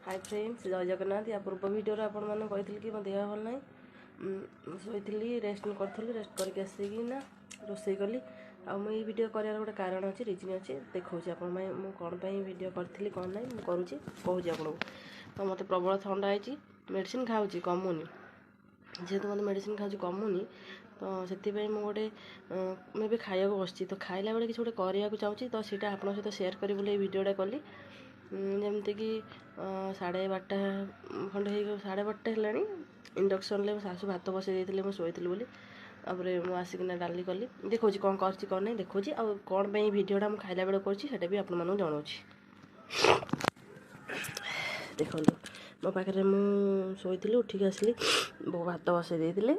High friends, ଜୟ ଜଗନ୍ନାଥ। ୟା ପୂର୍ବ ଭିଡ଼ିଓରେ ଆପଣମାନଙ୍କୁ କହିଥିଲି କି ମୋ ଦେହ ଭଲ ନାହିଁ, ଶୋଇଥିଲି, ରେଷ୍ଟ କରୁଥିଲି। ରେଷ୍ଟ କରିକି ଆସିକିନା ରୋଷେଇ କଲି। ଆଉ ମୁଁ ଏଇ ଭିଡ଼ିଓ କରିବାର ଗୋଟେ କାରଣ ଅଛି, ରିଜନ୍ ଅଛି, ଦେଖାଉଛି ଆପଣ ପାଇଁ ମୁଁ କ'ଣ ପାଇଁ ଭିଡ଼ିଓ କରିଥିଲି, କ'ଣ ନାହିଁ ମୁଁ କରୁଛି, କହୁଛି ଆପଣଙ୍କୁ। ତ ମୋତେ ପ୍ରବଳ ଥଣ୍ଡା ହେଇଛି, ମେଡ଼ିସିନ ଖାଉଛି କମୁନି। ଯେହେତୁ ମୋତେ ମେଡ଼ିସିନ ଖାଉଛି କମୁନି, ତ ସେଥିପାଇଁ ମୁଁ ଗୋଟେ ମୁଁ ଏବେ ଖାଇବାକୁ ବସିଛି। ତ ଖାଇଲା ବେଳେ କିଛି ଗୋଟେ କରିବାକୁ ଚାହୁଁଛି, ତ ସେଇଟା ଆପଣଙ୍କ ସହିତ ସେୟାର କରିବି ବୋଲି ଏଇ ଭିଡ଼ିଓଟା କଲି। ଯେମିତିକି 12:30 ଖଣ୍ଡେ ହେଇ 12:30 ହେଲାଣି, ଇଣ୍ଡକ୍ସନ୍ରେ ମୋ ଶାଶୁ ଭାତ ବସେଇ ଦେଇଥିଲେ ମୁଁ ଶୋଇଥିଲି ବୋଲି। ତାପରେ ମୁଁ ଆସିକିନା ଡାଲି କଲି, ଦେଖାଉଛି କ'ଣ କରିଛି କ'ଣ ନାହିଁ ଦେଖାଉଛି, ଆଉ କ'ଣ ପାଇଁ ଭିଡ଼ିଓଟା ମୁଁ ଖାଇଲା ବେଳେ କରୁଛି ସେଇଟା ବି ଆପଣମାନଙ୍କୁ ଜଣାଉଛି। ଦେଖନ୍ତୁ, ମୋ ପାଖରେ ମୁଁ ଶୋଇଥିଲି, ଉଠିକି ଆସିଲି, ବୋଉ ଭାତ ବସେଇ ଦେଇଥିଲେ।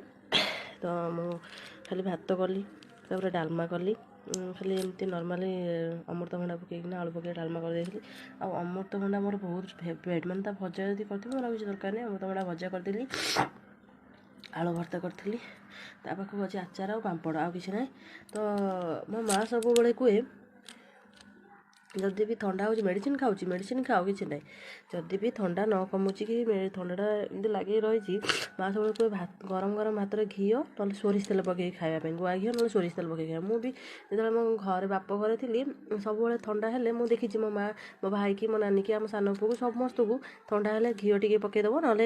ତ ମୁଁ ଖାଲି ଭାତ କଲି, ତାପରେ ଡାଲମା କଲି। ଖାଲି ଏମିତି ନର୍ମାଲି ଅମୃତଭଣ୍ଡା ପକେଇକିନା ଆଳୁ ପକେଇ ଡାଲମା କରିଦେଇଥିଲି। ଆଉ ଅମୃତଭଣ୍ଡା ମୋର ବହୁତ ଫେଭରେଟ୍, ମାନେ ତା ଭଜା ଯଦି କରିଥିବି ମୋର ଆଉ କିଛି ଦରକାର ନାହିଁ। ଅମୃତଭଣ୍ଡା ଭଜା କରିଦେଲି, ଆଳୁ ଭର୍ତ୍ତା କରିଥିଲି, ତା ପାଖକୁ ଅଛି ଆଚାର ଆଉ ପାମ୍ପଡ଼, ଆଉ କିଛି ନାହିଁ। ତ ମୋ ମା' ସବୁବେଳେ କୁହେ, ଯଦି ବି ଥଣ୍ଡା ହେଉଛି ମେଡ଼ିସିନ ଖାଉଛି, ମେଡ଼ିସିନ ଖାଅ କିଛି ନାହିଁ, ଯଦି ବି ଥଣ୍ଡା ନ କମୁଛି କି ଥଣ୍ଡାଟା ଏମିତି ଲାଗିକି ରହିଛି, ମା' ସବୁବେଳେ କୁହେ ଭାତ ଗରମ ଗରମ ଭାତରେ ଘିଅ ନହେଲେ ସୋରିଷ ତେଲ ପକେଇକି ଖାଇବା ପାଇଁ, ଗୁଆ ଘିଅ ନହେଲେ ସୋରିଷ ତେଲ ପକେଇକି ଖାଇବା। ମୁଁ ବି ଯେତେବେଳେ ମୋ ଘରେ ବାପ ଘରେ ଥିଲି, ସବୁବେଳେ ଥଣ୍ଡା ହେଲେ ମୁଁ ଦେଖିଛି ମୋ ମା' ମୋ ଭାଇକି, ମୋ ନାନୀକି, ଆମ ସାନ ପୁଅକୁ, ସମସ୍ତଙ୍କୁ ଥଣ୍ଡା ହେଲେ ଘିଅ ଟିକେ ପକେଇଦେବ ନହେଲେ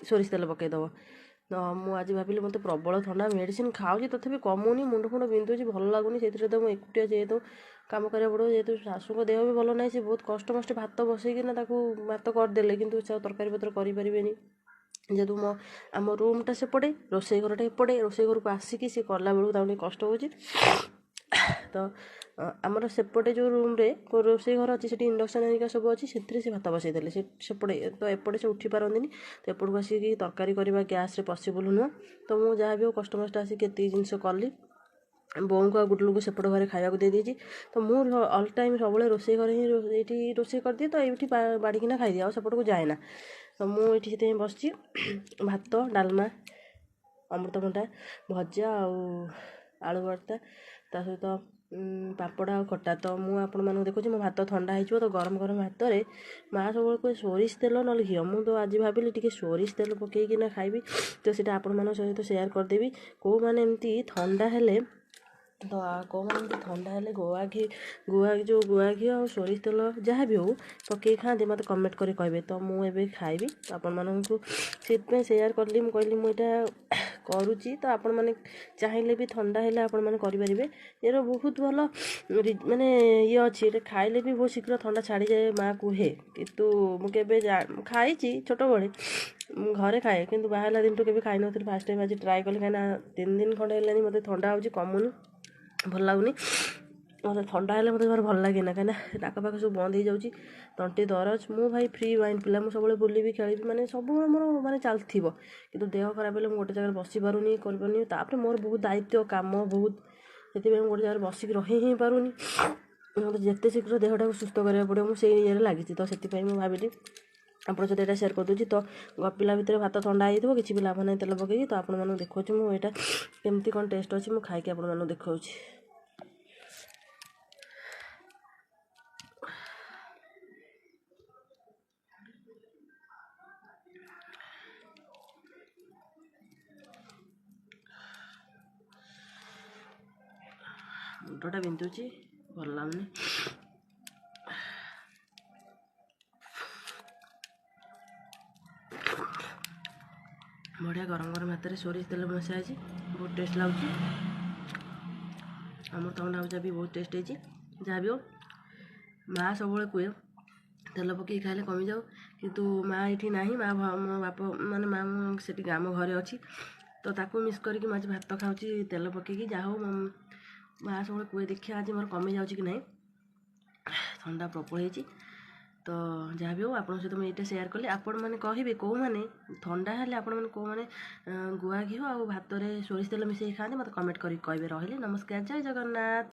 ସୋରିଷ ତେଲ ପକେଇଦେବ। ତ ମୁଁ ଆଜି ଭାବିଲି ମୋତେ ପ୍ରବଳ ଥଣ୍ଡା, ମେଡ଼ିସିନ ଖାଉଛି ତଥାପି କମୁନି, ମୁଣ୍ଡ ଫୁଣ୍ଡ ବିନ୍ଧୁଛି, ଭଲ ଲାଗୁନି। ସେଥିରେ ତ ମୁଁ ଏକୁଟିଆ ଯେହେତୁ କାମ କରିବାକୁ ପଡ଼ିବ, ଯେହେତୁ ଶାଶୁଙ୍କ ଦେହ ବି ଭଲ ନାହିଁ, ସେ ବହୁତ କଷ୍ଟମଷ୍ଟେ ଭାତ ବସେଇକିନା ତାକୁ ଭାତ କରିଦେଲେ, କିନ୍ତୁ ସେ ଆଉ ତରକାରୀ ପତ୍ର କରିପାରିବେନି। ଯେହେତୁ ମୋ ଆମ ରୁମ୍ଟା ସେପଟେ, ରୋଷେଇ ଘରଟା ଏପଟେ, ରୋଷେଇ ଘରକୁ ଆସିକି ସେ କଲାବେଳକୁ ତାଙ୍କୁ ଟିକେ କଷ୍ଟ ହେଉଛି। ତ ଆମର ସେପଟେ ଯେଉଁ ରୁମ୍ରେ ରୋଷେଇ ଘର ଅଛି, ସେଠି ଇଣ୍ଡକ୍ସନ୍ ହେରିକା ସବୁ ଅଛି, ସେଥିରେ ସେ ଭାତ ବସେଇ ଦେଲେ ସେ ସେପଟେ। ତ ଏପଟେ ସେ ଉଠି ପାରନ୍ତିନି, ତ ଏପଟକୁ ଆସିକି ତରକାରୀ କରିବା ଗ୍ୟାସ୍ରେ ପସିବୁଲ୍ ନୁହଁ। ତ ମୁଁ ଯାହା ବି ହଉ କଷ୍ଟମଷ୍ଟେ ଆସିକି ଏତିକି ଜିନିଷ କଲି। ବୋଉଙ୍କୁ ଆଉ ଗୁଡଲୁକୁ ସେପଟ ଘରେ ଖାଇବାକୁ ଦେଇଦେଇଛି। ତ ମୁଁ ଅଲ୍ ଟାଇମ୍ ସବୁବେଳେ ରୋଷେଇ ଘରେ ହିଁ ଏଇଠି ରୋଷେଇ କରିଦିଏ, ତ ଏଇଠି ବାଢ଼ିକିନା ଖାଇଦିଏ, ଆଉ ସେପଟକୁ ଯାଏନା। ତ ମୁଁ ଏଇଠି ସେଥିପାଇଁ ବସିଛି। ଭାତ, ଡାଲମା, ଅମୃତଭଣ୍ଡା ଭଜା ଆଉ ଆଳୁ ଭର୍ତ୍ତା, ତା ସହିତ ପାମ୍ପଡ଼ ଆଉ ଖଟା। ତ ମୁଁ ଆପଣମାନଙ୍କୁ ଦେଖୁଛି, ମୋ ଭାତ ଥଣ୍ଡା ହେଇଯିବ। ତ ଗରମ ଗରମ ଭାତରେ ମା' ସବୁବେଳେ କୁହେ ସୋରିଷ ତେଲ ନହେଲେ ଘିଅ। ମୁଁ ତ ଆଜି ଭାବିଲି ଟିକେ ସୋରିଷ ତେଲ ପକେଇକିନା ଖାଇବି, ତ ସେଇଟା ଆପଣମାନଙ୍କ ସହିତ ସେୟାର କରିଦେବି। କେଉଁମାନେ ଏମିତି ଥଣ୍ଡା ହେଲେ, ତ କେଉଁମାନେ ଏମିତି ଥଣ୍ଡା ହେଲେ ଗୁଆ ଘି ଗୁଆ ଯେଉଁ ଗୁଆ ଘିଅ ଆଉ ସୋରିଷ ତେଲ ଯାହା ବି ହଉ ପକେଇକି ଖାଆନ୍ତି, ମୋତେ କମେଣ୍ଟ କରି କହିବେ। ତ ମୁଁ ଏବେ ଖାଇବି, ତ ଆପଣମାନଙ୍କୁ ସେଥିପାଇଁ ସେୟାର କଲି। ମୁଁ କହିଲି ମୁଁ ଏଇଟା କରୁଛି, ତ ଆପଣମାନେ ଚାହିଁଲେ ବି ଥଣ୍ଡା ହେଲେ ଆପଣମାନେ କରିପାରିବେ। ଏର ବହୁତ ଭଲ ମାନେ ଇଏ ଅଛି, ଏଇଟା ଖାଇଲେ ବି ବହୁତ ଶୀଘ୍ର ଥଣ୍ଡା ଛାଡ଼ିଯାଏ ମା' କୁହେ। କିନ୍ତୁ ମୁଁ କେବେ ଖାଇଛି ଛୋଟବେଳେ, ମୁଁ ଘରେ ଖାଏ, କିନ୍ତୁ ବାହାରିଲା ଦିନଠୁ କେବେ ଖାଇନଥିଲି। ଫାର୍ଷ୍ଟ ଟାଇମ୍ ଆଜି ଟ୍ରାଏ କଲି, କାହିଁକିନା 3 ଦିନ ଖଣ୍ଡେ ହେଲାଣି ମୋତେ ଥଣ୍ଡା ହେଉଛି, କମୁନି, ଭଲ ଲାଗୁନି। ମୋତେ ଥଣ୍ଡା ହେଲେ ମୋତେ ଭାରି ଭଲ ଲାଗେନା, କାହିଁକିନା ନାକ ଫାକ ସବୁ ବନ୍ଦ ହେଇଯାଉଛି, ତଣ୍ଟି ଦରଜ। ମୁଁ ଭାଇ ଫ୍ରି ମାଇଣ୍ଡ ପିଲା, ମୁଁ ସବୁବେଳେ ବୁଲିବି ଖେଳିବି, ମାନେ ସବୁବେଳେ ମୋର ମାନେ ଚାଲିଥିବ। କିନ୍ତୁ ଦେହ ଖରାପ ହେଲେ ମୁଁ ଗୋଟେ ଜାଗାରେ ବସିପାରୁନି, କରିପାରୁନି। ତାପରେ ମୋର ବହୁତ ଦାୟିତ୍ୱ କାମ ବହୁତ, ସେଥିପାଇଁ ମୁଁ ଗୋଟେ ଜାଗାରେ ବସିକି ରହି ହିଁ ପାରୁନି। ମୋତେ ଯେତେ ଶୀଘ୍ର ଦେହଟାକୁ ସୁସ୍ଥ କରିବାକୁ ପଡ଼ିବ, ମୁଁ ସେଇ ଇଏରେ ଲାଗିଛି। ତ ସେଥିପାଇଁ ମୁଁ ଭାବିଲି ଆପଣ ସହିତ ଏଇଟା ସେୟାର କରିଦେଉଛି। ତ ଗପିଲା ଭିତରେ ଭାତ ଥଣ୍ଡା ହେଇଥିବ, କିଛି ବି ଲାଭ ନାହିଁ ତେଲ ପକେଇକି। ତ ଆପଣମାନଙ୍କୁ ଦେଖାଉଛି ମୁଁ ଏଇଟା କେମିତି କ'ଣ ଟେଷ୍ଟ ଅଛି, ମୁଁ ଖାଇକି ଆପଣମାନଙ୍କୁ ଦେଖାଉଛି। ମୁଣ୍ଡଟା ବିନ୍ଧୁଛି, ଭଲ ଲାଗୁନି। ବଢ଼ିଆ ଗରମ ଗରମ ଭାତରେ ସୋରିଷ ତେଲ ମିଶା ହେଇଛି, ବହୁତ ଟେଷ୍ଟ ଲାଗୁଛି। ଅମୃତଭଣ୍ଡା ଭଜା ବି ବହୁତ ଟେଷ୍ଟ ହେଇଛି। ଯାହା ବି ହଉ, ମା' ସବୁବେଳେ କୁହେ ତେଲ ପକେଇକି ଖାଇଲେ କମିଯାଉ, କିନ୍ତୁ ମା' ଏଇଠି ନାହିଁ। ମା' ମୋ ବାପ ମାନେ ମା' ସେଠି ଆମ ଘରେ ଅଛି, ତ ତାକୁ ମିସ୍ କରିକି ମୁଁ ଆଜି ଭାତ ଖାଉଛି ତେଲ ପକେଇକି। ଯାହା ହଉ, ମା' ସବୁବେଳେ କୁହେ, ଦେଖିବା ଆଜି ମୋର କମିଯାଉଛି କି ନାହିଁ, ଥଣ୍ଡା ପ୍ରବଳ ହେଇଛି। ତ ଯାହା ବି ହଉ, ଆପଣଙ୍କ ସହିତ ମୁଁ ଏଇଟା ସେୟାର କଲି। ଆପଣମାନେ କହିବେ କେଉଁମାନେ ଥଣ୍ଡା ହେଲେ ଆପଣମାନେ କେଉଁମାନେ ଗୁଆ ଘିଅ ଆଉ ଭାତରେ ସୋରିଷ ତେଲ ମିଶାଇକି ଖାଆନ୍ତି, ମୋତେ କମେଣ୍ଟ କରିକି କହିବେ। ରହିଲି, ନମସ୍କାର, ଜୟ ଜଗନ୍ନାଥ।